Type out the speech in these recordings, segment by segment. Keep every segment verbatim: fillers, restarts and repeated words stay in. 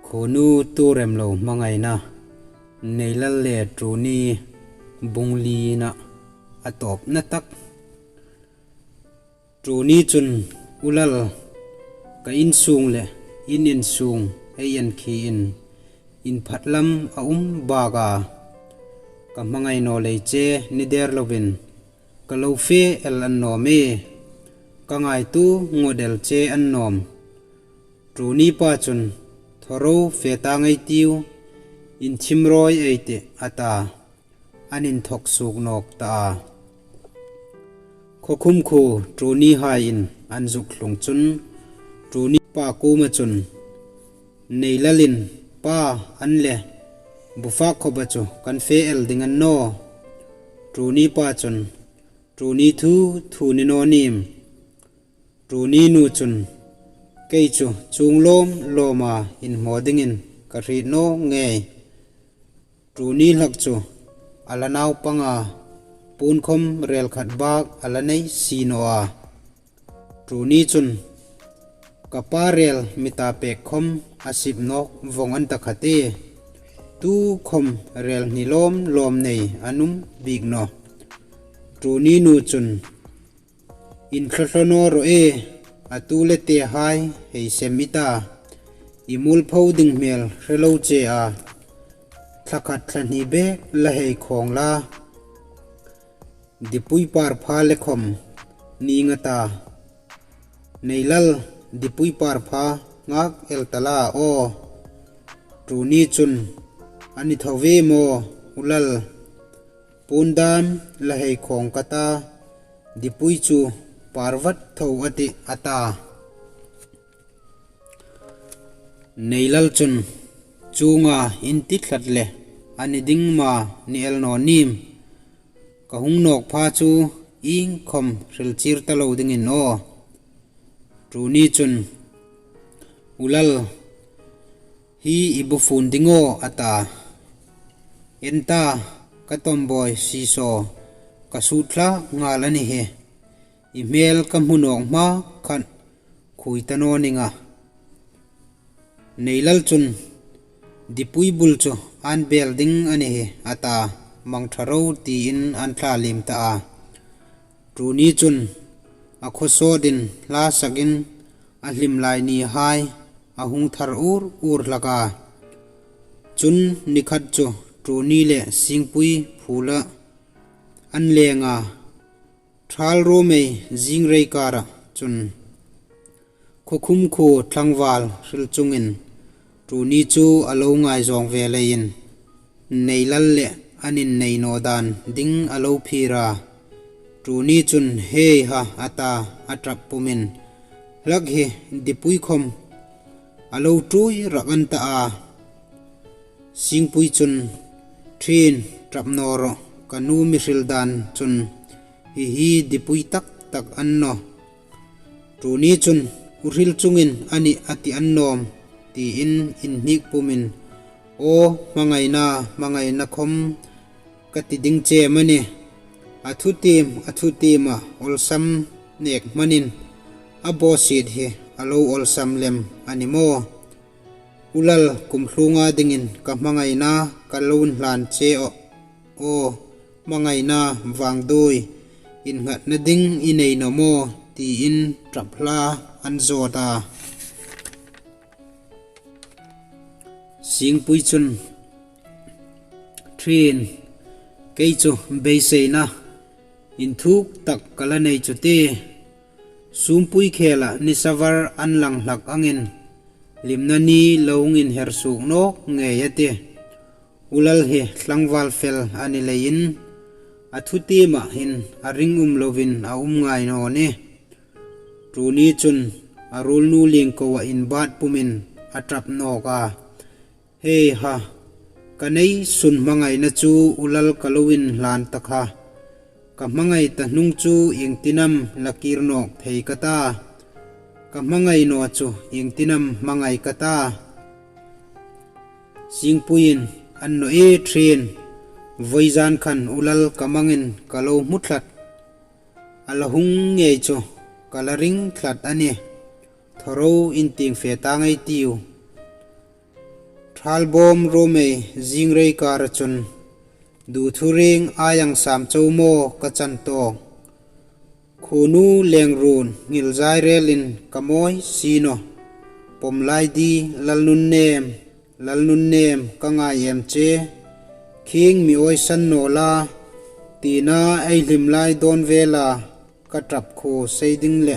Khuonu tuoremlo hmangaina. Neilal le Truni, bung lina, a tawpna tak. Truni chun, U Lal, ka insung le in insung ei en khi in, inphat lam a um bak a, ka hmangai naw lei che ni der lovin, ka lo fe el an nawm e, ka ngaituo ngot el che an nawm. Truni pa chun, Thaw ro, fe ta ngei ei tiu, inthim rawi ei tih, a ta. An inthok suok nawk ta a. Khawkhum khuo Truni haiin an zuk tlung chun, Truni pa kuoma chun, Neilalin, Pa, an le, bu fak khawpa chu kan fe el ding a ni naw. Truni pa chun, Truni thu, thu ni naw nim. Truni nu chun, Kei chu chuong lawm lawma inhmaw dingin ka hriet naw ngei. Truni hlak chu a la naupang a, puon khawm rel khat bak a la nei si naw a. Truni chun, Ka pa rel mi ta pek khawm a sip nawk vawng an ta kha ti. Tukhawm rel hni lawm lawm nei an um bik nawh. Truni nu chun, Inthawthaw naw ro e, a tu le tehai hei sem i ta. I mualpho ding hmel hre lo che a. Thla khat thla hni bek la hei khawng la. Dipui par pha le khawm ni nga ta. Neilal, Dipui par pha ngak el ta la aw. Truni chun, A ni thaw ve maw, U Lal. Puon dam la hei khawng ka ta, Dipui chu par vat tho a tih, a ta. Neilal chun, Chuonga in ti tlat le, a ni ding ma ni el naw nim. Ka hung nawk pha chu iengkhawm hril chir ta lo dingin aw. Truni chun, U Lal, hi i bu fun ding aw, a ta. En ta, ka tawmbawi si saw, ka sut thlak nghal a ni hi. I hmel ka hmu nawk hma khan khui ta naw ning a. Neilal chun, Dipui bul chu an bel ding a ni hi, a ta, mang tha ro tiin an thla liem ta a. Truni chun a khaw sawtin hla sakin a hlim lai ni hai a hung thar ur ur hlak a. Chun ni khat chu Truni le Singpui phula an leng a. Thal ro mei zing rei kara chun khawkhum khuo tlangval hril chungin Truni chu a lo ngaizawng ve leiin Neilal le an innei naw dan ding a lo phir a. Truni chun hei ha a ta a ṭap pumin hlak hi Dipui khawm a lo ṭui rak an ta a. Singpui chun ṭhin ṭap naw rawh ka nu mi hril dan chun hi hi Dipui tak tak an naw. Truni chun u hril chungin a nih a ti an nawm tiin inhnik pumin aw hmangaina hmangaina khawm ka ti ding che am a ni. A thutiem a thutiem a awlsam nek hmanin a bawsiet hi a lo awlsam lem a ni maw? U Lal kum hlunga dingin ka hmangaina ka lo inhlan che aw. Aw hmangaina vangduoi innghatna ding i nei naw maw tiin ṭap hla an zawt a. Singpui chun ṭhin kei chu beiseina inthuk tak ka la nei chu ti. Sumpui khela nisa var an lang hlak angin hlimna ni lo hung inher suok nawk ngei a ti. U Lal hi tlangval fel a ni leiin a thutiema hin a ring um lovin a um ngai naw ni. Truni chun a ruolnu liengkoa inbat pumin a ṭap nawk a. Hei ha, ka nei sun hmangaina chu U Lal ka lo inhlan ta kha. Ka hmangai ta hnung chu iengtin am la kir nawk thei ka ta. Ka hmangai naw chu iengtin am hmangai ka ta. Singpuiin an naw e ṭhin. Vawizan khan U Lal ka mangin ka lo hmu tlat. A la hung ngei chu ka la ring tlat a ni. Thaw ro in tieng fe ta ngei tiu. Thalbawm ruomei zingrei kara chun, du thuring aiang sam chau maw ka chan tawk. Khunu lengrun ngilzai relin ka mawi si naw. Pawm lai di, lal nunnem, lal nunnem ka ngai em che. Khing mi awi san naw la, tina ei hlim lai dawn vela, ka ṭap khu sei ding le.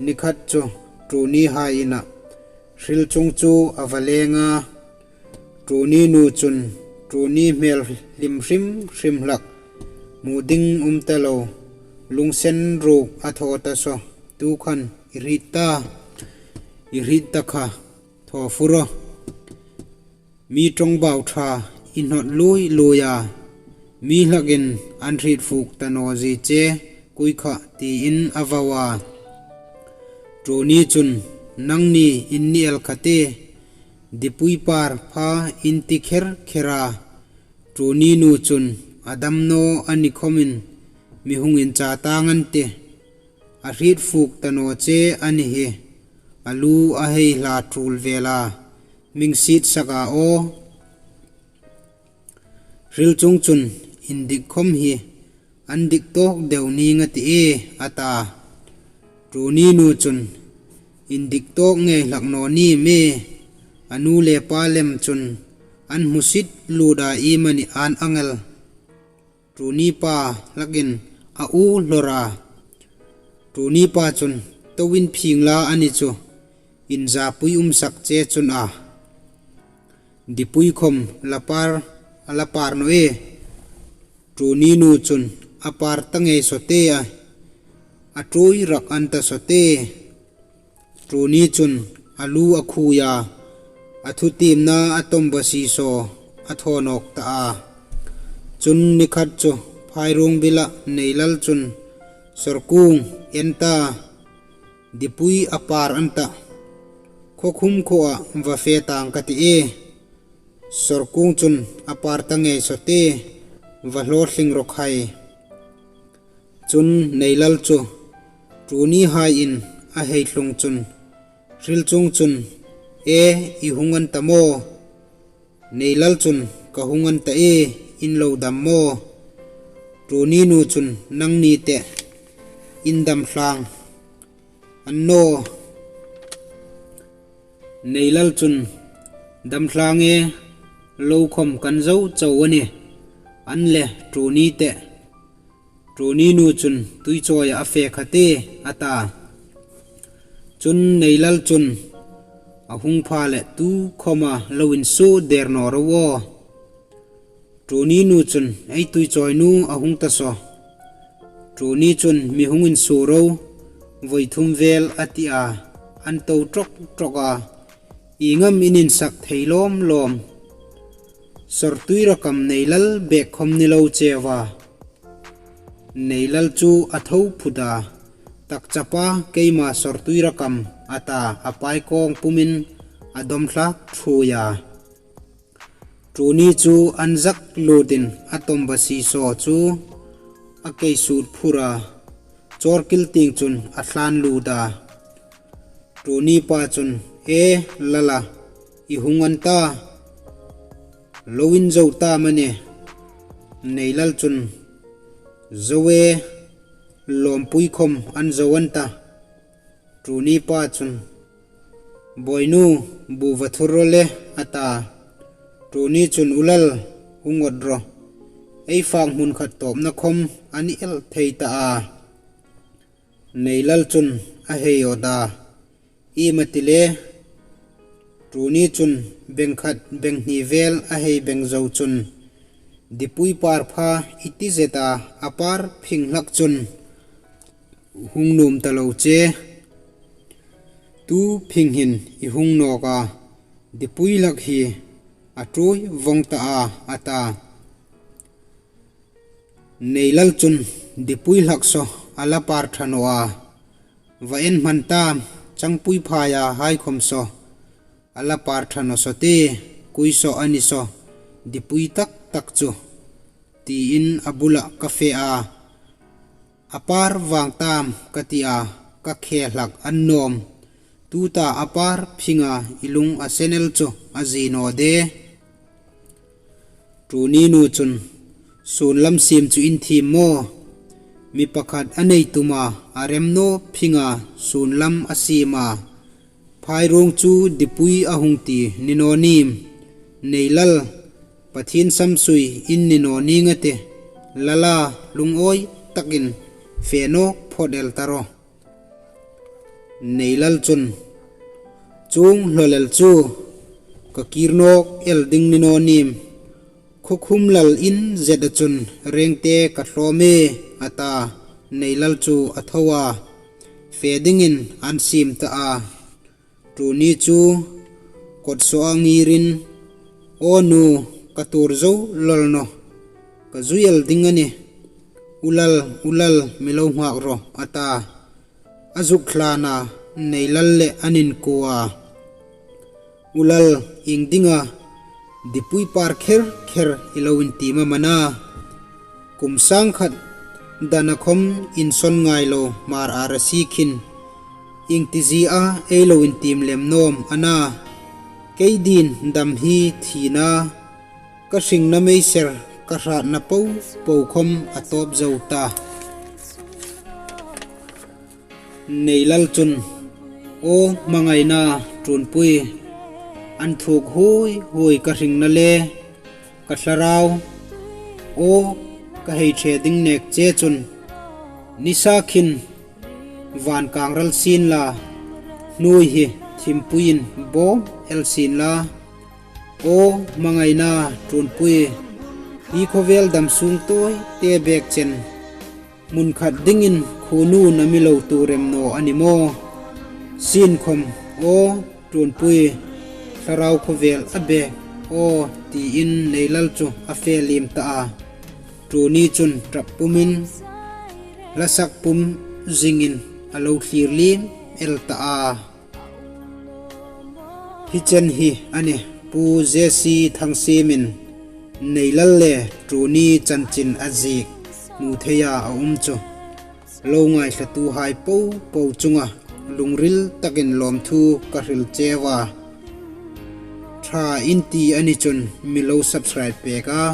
Ni khat chu Ṭunihai ina hril chung chu a va leng a. Ṭuni nu chun Ṭuni hmel hlim hrim hrim hlak, hmu ding um ta lo, lungsen ruk a thaw ta saw, tu khan i hriet ta, i hriet ta kha, thaw fur aw. Mi ṭawngbau ṭha i hnawt lui lui a, mi hlakin an hriet fuk ta naw zie che, kui kha, tiin a vau a. Ṭuni chun, nangni in ni el kha te, Dipui par pha in ti kher kher a. Ṭuni nu chun, a dam naw a ni khawmin, mi hung incha tang an tih. A hriet fuk ta naw che a ni hi, a lu a hei hla tul vel a, mi siet sak a aw. Hril chung chun, indik khawm hi, an dik tawk deu ning a ti e, a ta. Ṭuni nu chun, indik tawk ngei hlak naw ni me, a nu le pa lem chun, an hmusit luta i mani an angel. Ṭuni pa hlakin a u hlawr a. Ṭuni pa chun, to in phing la a ni chu, inzapui um sak che chun a. Dipui khawm la par, a la par naw e. Ṭuni nu chun a par ta ngei saw te a, a ṭui rak an ta saw te. Ṭuni chun a lu a khui a, a thutiemna a tawmba si saw a thaw nawk ta a. Chun ni khat chu phai ruong bila Neilal chun, Sawrkung, en ta, Dipui a par an ta. Khaw khum khuoa va fe tang ka ti e. Sawrkung chun a par ta ngei saw te, va hlaw tling rawk hai. Chun Neilal chu, Ṭunihai in a hei tlung chun, hril chung chun, e, i hung an ta maw? Neilal chun, ka hung an ta e, in lo dam maw? Ṭuni nu chun, nangni te, in dam tlang an naw. Neilal chun, dam tlang e, lo khawm kan zo chau a ni, an le Ṭuni te. Ṭuni nu chun, tuichawia a fe kha te, a ta. Chun Neilal chun, a hung pha le tu khawma lo insuo der naw ro aw. Ṭuni nu chun, ei tuichawi nu a hung ta saw. Ṭuni chun, mi hung insuo ro, voi thum vel a ti a, an to ṭawk ṭawk a, i ngam in insak thei lawm lawm. Sawrtui rakam Neilal bek khawm ni lo cheu a. Neilal chu a tho phut a, tak chapa keima sawrtui rakam a ta, a pai kawng pumin a dawm thlak ṭhuoi a. Ṭuni chu an zak lutin a tawmba si saw chu a kei sut phur a, chawr kil ting chun a thlan lut a. Ṭuni pa chun, e, lala, i hung an ta, lo in zo ta mani. Neilal chun, zo e, lawmpui khawm an zo an ta. Ṭuni pa chun, bawinu, bu va thur ro le, a ta. Ṭuni chun, u lal, hung awt ro, ei fak hmun khat tawpna khawm a ni el thei ta a. Neilal chun a hei awt a, iem a ti le. Ṭuni chun beng khat beng hni vel a hei beng zo chun, Dipui par pha i ti zeta a par phing hlak chun hung nuom ta lo che. Tu phing hin i hung nawk a, Dipui hlak hi a ṭui vawng ta a, a ta. Neilal chun Dipui hlak saw a la par ṭha naw a, va en hman tam, Changpuiphaia hai khawm saw a la par ṭha naw saw te, kui saw a ni saw, Dipui tak tak chu, tiin a bula ka fe a, a par vang tam ka ti a, ka khe hlak an nawm. Tuta a par phinga i lung a sen el chu a zie naw de. Ṭuni nu chun, Suon lam siem chu in thiem maw? Mi pakhat a nei tuma, a rem naw phinga suon lam a siem a. Phairuong chu dipui a hung ti ni naw nim? Neilal, Pathien samsui in ni naw ning a tih. Lala, lungawi takin fe nawk phawt el ta rawh. Neilal chun, Chuong hlawl el chu, ka kir nawk el ding ni naw nim? Khukhum lal in zeta chun rengte ka tlawm e, a ta. Neilal chu a tho a, fe dingin an siem ta a. Ṭuni chu kawtsawa ngirin, Aw nu, ka tuor zo lawl naw, ka zui el ding a nih. U lal, u lal, mi lo nghak rawh, a ta. A zuk thlana Neilal le an inkuo a. U lal, iengdinga dipui par kher kher i lo intiem am a na? Kum sang khat dana khawm insawn ngai lo Hmar R S C khin iengtizie ei lo intiem lem naw am a na? Kei ding dam hi thina, ka hringna mei ser, ka hratna po po khawm a tawp zo ta. Neilal chun, Aw hmangaina Ṭunpui, an thuk huoi huoi ka hringna le ka thlarau, aw ka hei ṭhe ding nek che chun, nisa khin van kang ral sien la, hnuoi hi thimpuiin bawm el sien la. Aw hmangaina Ṭunpui, hi khawvel dam sung tawite bek chen hmun khat dingin khuonu na mi lo tuor em naw a ni maw? Sienkhawm, aw Ṭunpui, thlarau khawvel a bek aw, tiin Neilal chu a fe liem ta a. Ṭuni chun ṭap pumin hla sak pum zingin a lo thlir liem el ta a. Hi chen hi a nih, Pu J C Thangsiemin Neilal le Ṭuni chanchin a ziek hmu theia a um chu. Lo ngaithlatuhai po po chunga lungril takin lawmthu ka hril cheu a. Ṭha in ti a ni chun mi lo subscribe pek a,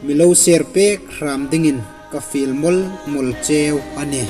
mi lo share pek hram dingin ka fiel mawl mawl cheu a nih.